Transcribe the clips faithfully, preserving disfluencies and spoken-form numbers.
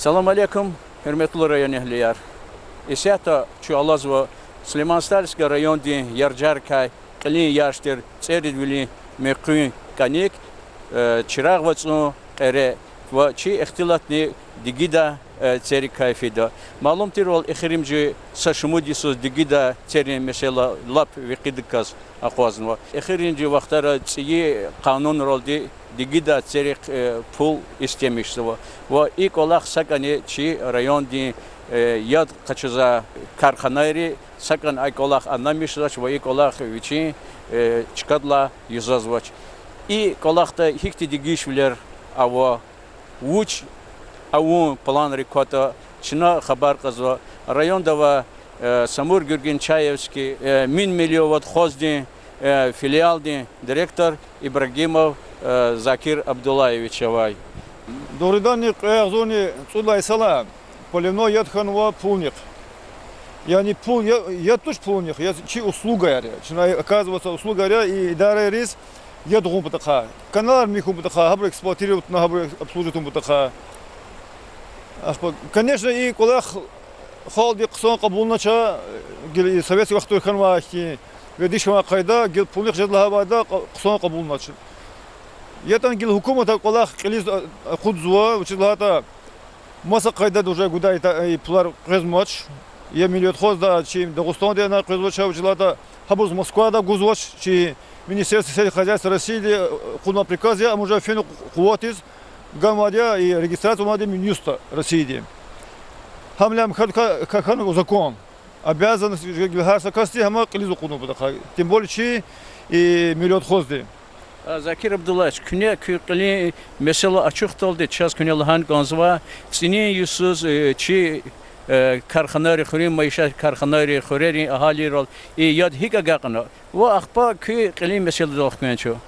Салам алейкум, гьуьрметлу районэгьлияр! Исятда чун алазва Сулейман-Стальский райондин Яржаркай кьилин яш тир ЦӀеридвилин муькуь кӀаник, э, Чирагъ вацӀун кьере ва чи ихтилатни дигида, э, церикай фида. Малум тирвал, эхиримжи са шумуд йисуз дигида церин месэла лап векъидаказ акъвазнава. Эхиримжи вахтара цӀийи къанунралди дигида церихъ, э, пул истемишзава. Ва и кӀвалах сакӀани чи райондин, э, яд къачузвай карханайри сакӀани а кӀвалах аннамишзавач ва и кӀвалах вичин, э, чкадилай юзазвач. И кӀвалахда гьихьтин дегишвилер ава, вуч авун планрик кватӀа, чна хабар кьазва районда авай, э, Самур-Гуьргуьнчаевский, э, Минмиллион вад хоздин, э, филиалдин директор Ибрагимов, э, Закир Абдуллаевич авай. Дугъриданни, кьве агъзурни цӀуд лагьай йисалай поливной яд хьанва пулнихъ. Яни пул я-, яд туш пулнихъ, я чи услугаяр я. Чна, оказывается, услугаяр я и идарайриз яд гъун патахъай. Каналар михьун патахъай, гьабур эксплуатировать авун, гьабур обслуживать авун патахъай. Ахпа, конечно, и кӀвалах халкьди хъсан кьабулнач, гила и советский вахтунда хьанвай хьтин, ведишван къайда, гила пулнихъ жеда лагьайвайда хъсан кьабулнач. ЯтӀани гила гьукуматди кӀвалах кьилиз акъудзава, вучиз лагьайтӀа маса къайдада уже гудай и пулар къвезмач. Я Минводхозда, чи Дагъустанда инал къвезвач, вучиз лагьайтӀа гьабуруз Москвада гузвач, чи Министерство сельского хозяйства Россияди кьунвай приказ я, ам уже фена къуватиз ганвайди я, и регистрация авунвайди я Минюста Россияди. Гьам лам хьана, хьана закон. Обязанность гьар са касди гьам кьилиз акъудун патахъай. Тем более чи, и Минводхозди. А, Закир Абдуллаевич, куьне куь кьилин месэла ачухдалди чаз куьне лагьана кӀанзава, цӀинин йисуз, э, чи, э, карханайри, хуьруьн майишат карханайри, хуьрерин агьалийрал и яд гьикӀ агакьна? Ва ахпа куь кьилин месэладал хквен чун.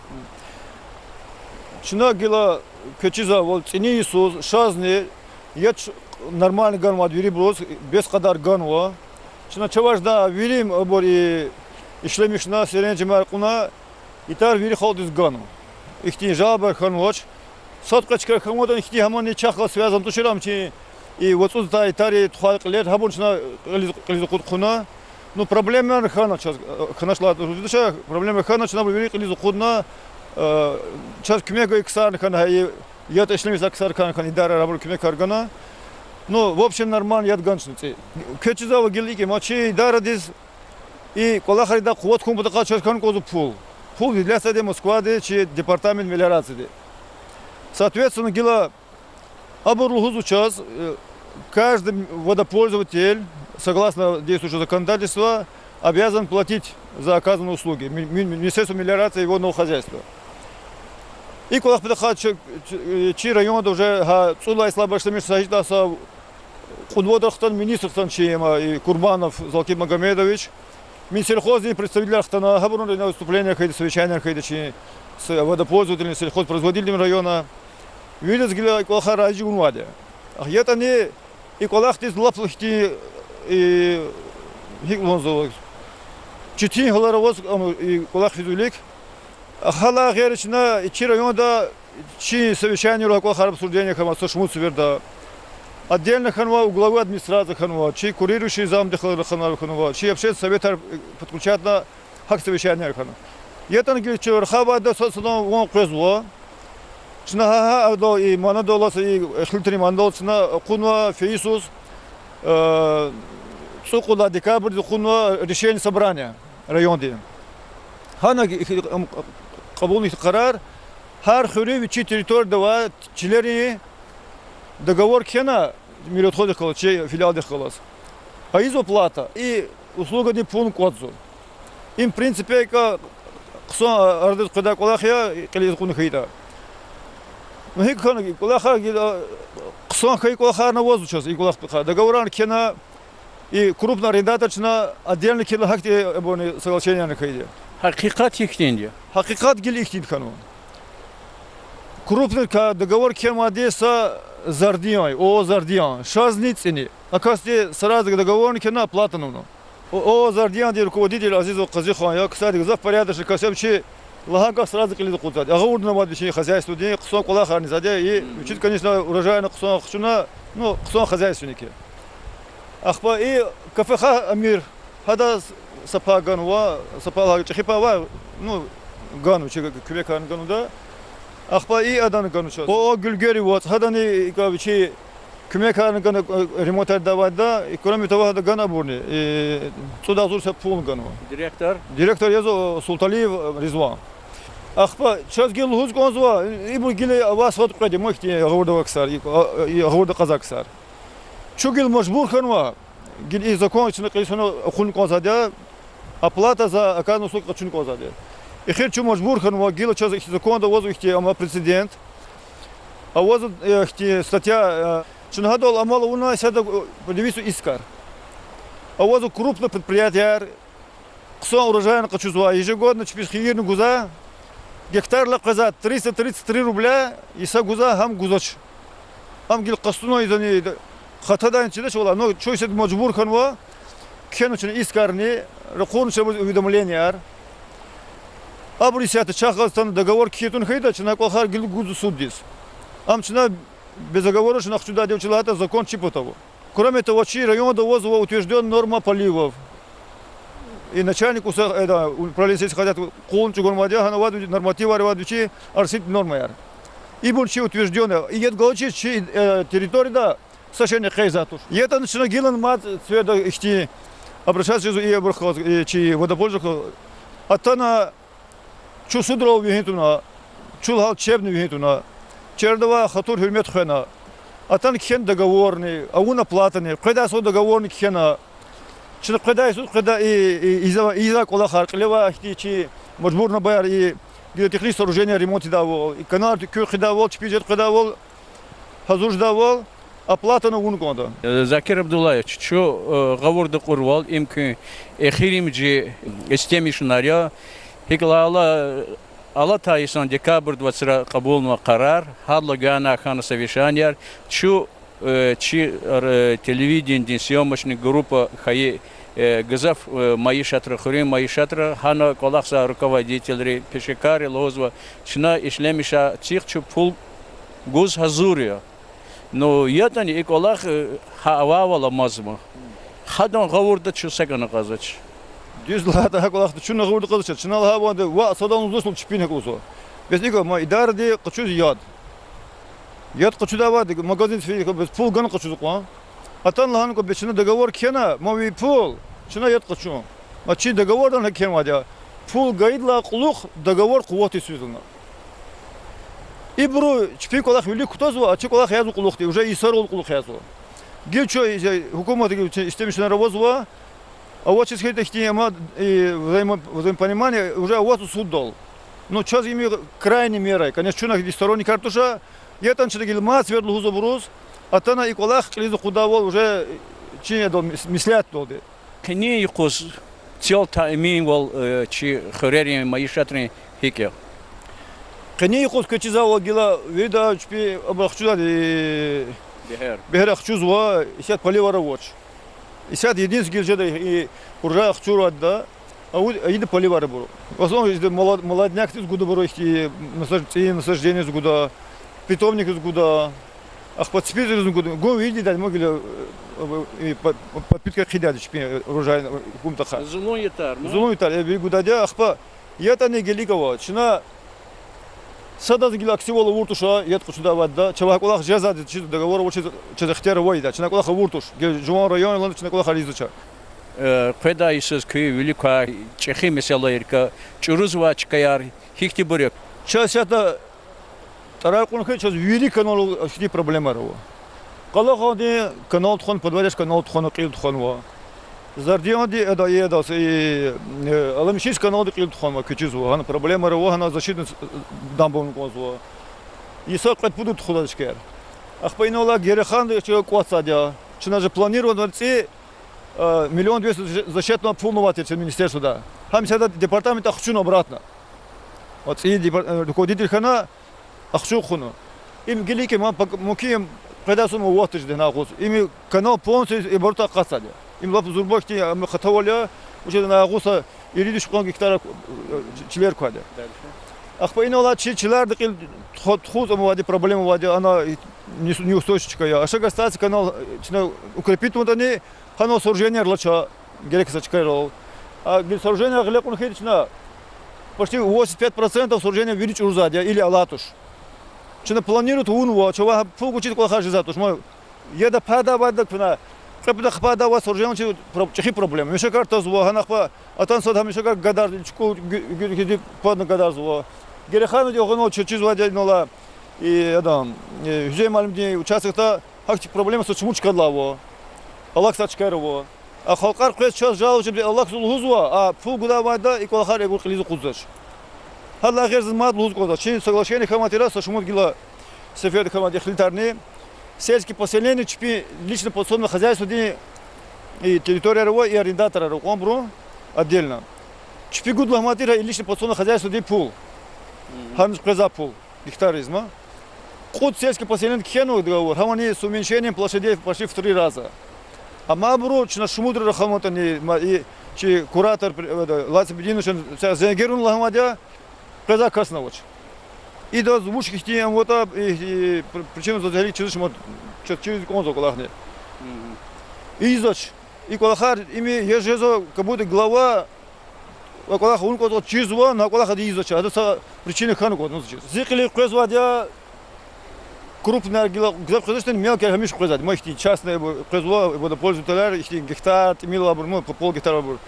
Чна гила квез чизвайвал, цӀинин йисуз шазни яд нормально ганвайди вирибуруз, бес кьадар ганва. Чна чавай жедай вири абур ишлемишна, серенжемар кьуна, итар вири халкьдиз ганва. Ихьтин жалобаяр хьанвач. Сад-кьвед чкаяр хьанватӀани, ихьтин гьамани чахъ галаз связан тушир, ам чи и вацӀуз атай итарин тухвай кьилер, гьабур чна кьилиз, кьилиз акъуд хъувуна. Ну, проблемаяр хьана чаз, хьанач лагьайтӀа, проблемаяр хьана, чна абур вири кьилиз акъудна, э, чаз куьмек гайи ксарни хьана, гьа и яд ишлемишзавай ксар хьана, хьана идарайра абуру куьмекар гана. Ну, в общем, нормально яд гана чна цӀи. Квез чизвайвал, гила икӀ я, ма чи идарадиз и кӀвалахар ийидай къуват хьун патахъай чаз хьана кӀанзава пул. Пул выделяться ийида Москвади, чи департамент мелиорацииди. Соответственно, гила абуру лугьузва чаз, э, каждый водопользователь, согласно действующего законодательства, обязан платить за оказанные услуги Ми-, Ми-, Министерству мелиорации и водного хозяйства. И кӀвалах патахъай чи, чи, э, чи районда уже гьа цӀуд лагьай йисалай башламишна са гьич тӀа са кьуд вад йикъан министр хтана чи, ма, и Курбанов Залким Магомедович, Минсельхоздин представителар хтана, гьабурун выступление хьайиди, совещание хьайиди чи с-, водопользователями, сельхозпроизводителями района. Вириз гила и кӀвалахар рази авунвайди я. Ахпа ятӀани и кӀвалахдиз лап ихьтин, и, гьикӀ лугьузва, четин гьалар аваз, ам, и кӀвалах физвилик. Гьадалай гъейри чна чи районда чи совещаниейра кӀвалахар, обсуждение хьанва са шумуд сеферда. Отдельно хьанва у главы администрации, хьанва чи курирующий замдихъ, хьанва, хьанва чи общественный советар, э, подключатьна, гьакӀ совещанияр хьана. ЯтӀани гила чун рахайдалди са-садан ван къвезва. Чна гьа, гьа арадал, и манадал алаз, и эхтилатрин манадал чна акъуднава фейи йисуз, э, цӀукьуд лагьай декабрдиз акъуднава решение собрания райондин. Гьана ки-, ки-, ам, кьабулна ихьтин къарар, гьар хуьруьн вичин территорияда авай чилерин договор кхьена, Минводхоздихъ галаз, чи филиалдихъ галаз. Ийизва плата, и услугадин пул кӀватӀзава. Им, в принципе, икӀ хъсан арадиз къведай кӀвалах я, кьилиз акъудна хьайитӀа. Ну, гьикӀ хьана, кӀвалахар, а, хъсан хьайи кӀвалахарни авазва чаз, и кӀвалах патахъай договорарни кхьена, и крупный арендатор чна отдельно кхьена, гьахьтин абурни соглашениени хьайиди. Гьакъикъат гьихьтинди я? Гьакъикъат гила ихьтинди хьанва. Крупный ка договор кхьенвайди са Зардиян, ООО Зардиян, шазни цӀини. А касди сразу договорни кхьена, платани авуна. ООО Зардиянди руководитель Азизов Къазихан я, кстати, гзаф порядочный кас я, чи Лагьай гаф сразу кьилиз акъудзавайди я. Агъавурда авайди вичин хозяйстводин хъсан кӀвалахарни жеда, и вичиз, конечно, урожайни хъсан хчуна, ну, хъсан хозяйственники. Ахпа и кафе Амир, гьада са пай ганва, са пай лагьай чӀехи пай ава, ну, ганва, чи куьмекарни ганва ада. Ахпа и адан ганва чаз. О, о, Гуьлгери вацӀ, гьадани икӀ вичи куьмекарни гана, э, ремонтар давайда, и кроме того, гьада гана абурни, и цӀуд агъзур са пул ганва. Директор? Директор яз, э, Султалиев, э, Ризван. Ахпа чаз гила лугьуз кӀанзава, ибур гила авай сад къведа, ма ихьтин агъавурда авай ксар, и, а, и агъавурда кьазвай ксар. Чун гила мажбур хьанва, гила и закон чна кьилиз хьана, акъудун кӀанзавайди я, оплата за оказанные услуги къачун кӀанзавайди я. Эхир чун мажбур хьанва, гила чаз ихьтин законда авазва ихьтин, амма прецедент. Авазва, э, ихьтин статья, э, чна гьадал амал авуна, исятда, э, подавиться искар. Авазва крупный предприятияр, хъсан урожайни къачузвай, ежегодно чпиз хийирни гузвай, гектардилай къвезвай триста тридцать три рубля, иса гузвай, гьам гузвач. Ам гила къастуна ийизвани, хатадайни чидач валлагь, но чун исятда мажбур хьанва, кхьенва чна искарни, ракъурна чна уведомленияр. Абур исятда чахъ галаз атана договор кхьин тавуна хьайитӀа, чна кӀвалахар гила гузва суддиз. Ам чна без оговоров чна ахчу дайди я, вучиз лагьайтӀа закон чи патав ава. Кроме того, чи районда авазва утверждённая норма поливов. И начальник уса-, э, да, управления сельского хозяйства къуллугъни чӀугунвайди я, гьана авайди нормативар, авайди чи оросительный нормаяр. Ибур чи утверждённая. И яд галачиз чи, э, территорияда са шейни экъечӀзавайди туш. ЯтӀани чна гилан мад цвета ихьтин обращаться жезва и абурухъ, э, чи водополжахъ. Атана чун судрал вегьин тавуна, чун лагьай чебни вегьин тавуна, чарада авай хатур-гьуьрмет хвена. Атана кхьена договорни, авуна платани, къведай са договорни кхьена. Чна къведай са, къведай и, и, ийизвай, ийизвай кӀвалахар, кьиле авай ихьтин чи мажбурни аваяр, и гидротехнический сооружения ремонт ийидайвал, и каналар куьн хъийидайвал, чпи жед къведайвал, гьазур жедайвал, оплатани авун кӀанда. Закир Абдуллаевич, чун, э, гъавурда кьурвал, им куьн эхиримжи истемишунар я, гьикӀ лагьайтӀа алатай йисан декабрдин вацра кьабулнавай къарар, гьадалай гуьгъуьнай хьана совещанияр, чун, э, чи, э, телевиденидин съёмочный группа хьайи, э, гзаф, э, майишатра, хуьруьн майишатра, гьана кӀвалахзавай руководителри, пешекарри лугьузва, чна ишлемишай цихъ чун пул гуз гьазур я. Ну, ятӀани и кӀвалах, э, гьа авайвал амазма. Гьадан гъавурда чун сакӀани кьазвач. Дуьз лагьайтӀа, гьа кӀвалахда чун гъавурда кьазвач. Чна лагьайвал, ваъ, садан лугьузвач лугьуз чпин гьакӀ лугьузва. Бес икӀ, ма, идаради къачуз яд. Яд къачудайвал, магазиндиз фейи, бес пул гана къачуз кьван. Атана лагьана кӀан, бес чна договор кхьена, ма ви пул, чна яд къачун. Ма чи договордал гьакӀ кхьенвайди я. Пул гайидалай кьулухъ договор къуватдиз физва. Ибуру чпин кӀвалах вилик кутазва, а чи кӀвалах язва кьулухъди, уже йисарал кьулухъ язва. Гила чун, э, гьукуматдин чи истемишунар авазва, авачиз хьайитӀа ихьтин, амма, э, взаимо-, взаимопонимание уже авазва суддал. Ну, чаз им крайняя мера, конечно, чун ихьтин сторонникар туш, ятӀани чна гила мад сеферда лугьузва абуруз, атана и кӀвалах кьилиз акъудайвал уже, э, чи ядал мес-, меслятдалди. Къенин юкъуз цел таъминвал, э, чи хуьрерин майишатрин гьикӀ я? Къенин юкъуз квез чизвайвал, гила вирида чпи абур ахчудай, э, бегьер, бегьер ахчузва, исятда поливар авач. Исятда единственный гила жеда и урожай ахчурвайди, а у-, а ида поливар абур. В основном ида молод-, молоднякдиз гуда абур, ихьтин насаж-, цӀийи насаждениедиз гуда, питомникдиз гуда. Ахпа ципиз иризни гуда. Гун виридаз ма гила, э, э, под-, подпитка хъийидайди чпин урожай, э, гумтӀа хьайи. Зулун ятар, ну? Зулун ятар, э, вири гудайди я, ахпа ятӀани гила икӀ ава. Чна садазни гила аксивал авур туш, яд къачудайвал ада, чавай кӀвалах жезвайди, чи договор авачиз, чаз ихтияр авайди я, чна кӀвалах авур туш. Гила жуван район я лагьана чна кӀвалахар ийизвач. Э, къведай йисуз куь вилик квай чӀехи месэлайрикай, чӀурузвай чкаяр гьихьтинбур я? Чаз исятда тӀарар кьуна хьайитӀа, чаз вири каналрал ихьтин проблемаяр ава. Къалагъандин канал тухвана, подводящий канал тухвана, кьил тухванва. Зардиянди эда, эда, и, э, Аламишинский каналди кьил тухванва, квез чизва, гьана проблемаяр ава, гьана защитный, э, дамба авун кӀанзава. Йиса кьвед-пуд тухудай чкаяр. Ахпа инал Гереханди чаз кӀватӀзавайди я. Чна же планирован цӀи, э, миллион двести защитный пул авай тир чи министерствода. Гьам исятда департаментда ахчуна обратно. Ва цӀийи депар-, э, руководитель хьана, ахчун хъувуна. Им гила икӀ я, ма пак-, мумкин я, къведай йисуз ма вахт жеда гьана агъуз. Им канал полностью оборот акъатзавайди я. Им лап зурба ихьтин, ам хатавал я, вучиз лагьайтӀа агъуз са Ирид виш кьван гектар, э, чилер квайди. Ахпа инал алай чи чилердин кьил туху-, тухуз амайди, проблема авайди, ана, э, не с-, неустойчивый чка я. Ашакай Стальский канал, э, чна укрепить авунатӀани, гьанал сооружениеяр алача, герек са чкайрал. А гила сооружение гъиле кьун хьайитӀа чна, почти восемьдесят пять процентов сооружение вири чӀурзавайди я или алай туш. Чна планировать авунва, чавай гьа пул гуз чиз кӀвалахар жезвайди туш. Ма яда пайда авайда куьне, кьвепӀда хпайда авай сооружение чи про-, чӀехи проблема. Мешекар тазва, гьана ахпа атана сад гьа мешекар гадар, чукӀул гу-, гу-, гуьди падна гадарзава. Гереханди гъанал чир чизвайди я инал алай, и, адан, э, Гьуьсейн муаллимдин участокда гьахьтин проблема са шумуд чкадилай ава. Алахъзавай чкаяр ава. А халкьар къвез чаз жалуз жеди, алахъзава лугьузва, а пул гудай авайда и кӀвалахар эгер кьилиз акъудзавач. Гьадалай гъейри заз мад лугьуз кӀанзава. Чи соглашение хьамай тир са шумуд гила сеферда хьамай ихтилатарни. Сельский поселение чпин лично подсобное хозяйстводин и территорияр ава, и арендаторар ава кьванбурун отдельно. Чпи гуд лагьай тир и лично подсобное хозяйстводин пул. Гьаниз къвезвай пул. Гектарриз ма. Кьуд сельский поселениеди кхьенва договор, гьамани с уменьшением площадей почти в три раза. Амма абуру чна шумудра раханватӀани, ма и чи куратор, при-, э, Лаци Бединовичан са зенгерун лагьанвайди я, къвезвай касни авач. Идаз вуч ихьтин аватӀа, и, и, пр-, причина заз гьеле чизвач, ма, чаз чириз кӀанзава кӀвалахни. Ийизвач. И кӀвалахар им я жезва, как будто глава ва кӀвалах авун кӀанзава, чизва, на кӀвалах ада ийизвач, ада са причина хьана кӀанзава чиз. Зи кьилив къвезвайди я, крупныяр гила гзаф къвезвачтӀани, мелкияр гьамиша къвезвайди. Ма ихьтин частный къвезва водопользовательар, ихьтин гектар, тӀимил авайбур, ма, по пол гектар авайбур.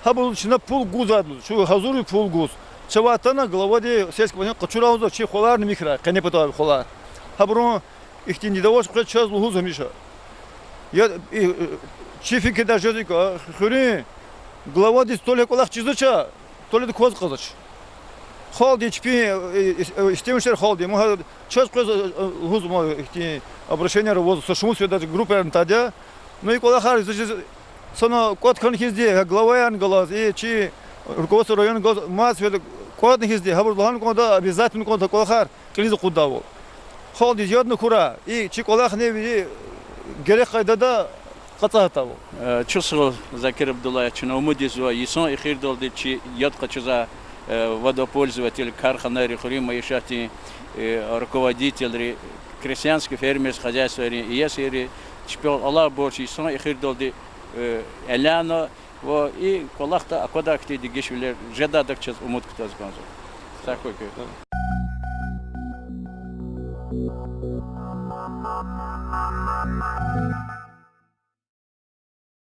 Гьабуруз чна пул гузвайди лугьуз, чун гьазур я пул гуз. Чавай атана главади сельский поселение къачурай лугьузва, чи хваларни михьрай, къенепатавай хвалар. Гьабурун ихьтин недовольство къвез чаз лугьуз гьамиша. Я, и, э, чи фикирдай жезва икӀ, хуьруьн главадиз то ли кӀвалах чизвач, то ли ада кваз кьазвач. Халкьдин чпин, э, ис-, э, истемишар халкьдин. Ма гьа чаз къвез, э, э, лугьуз ма ихьтин обращениеяр аваз, са шумуд сфедач группаярни тадя. Ну и кӀвалахар заз санал кӀватӀ хьана хьизди, гьа главаярни галаз, и чи руководство района галаз мад сфеда кӀватӀна хьизди, гьабуруз лагьана кӀанда, обязательно кӀанда кӀвалахар кьилиз акъуддайвал. Халкьдиз ядни хьурай, и чи кӀвалахни вири герек къайдада кьацӀай гьатайвал. Э, чухсагъул, Закир Абдуллаевич, чна умуд ийизва, йисан эхирдалди чи яд къачузвай, э, водопользователь, карханайри, хуьруьн майишатдин, э, руководительри, крестьянский фермерский хозяйствойрин иесийри, чпел Аллагь борч, йисан эхирдалди, э, элячна ва и кӀвалахда аквадай хьтин дегишвилер жедайдак чаз умуд кутаз кӀанзава. Са хьуй куь.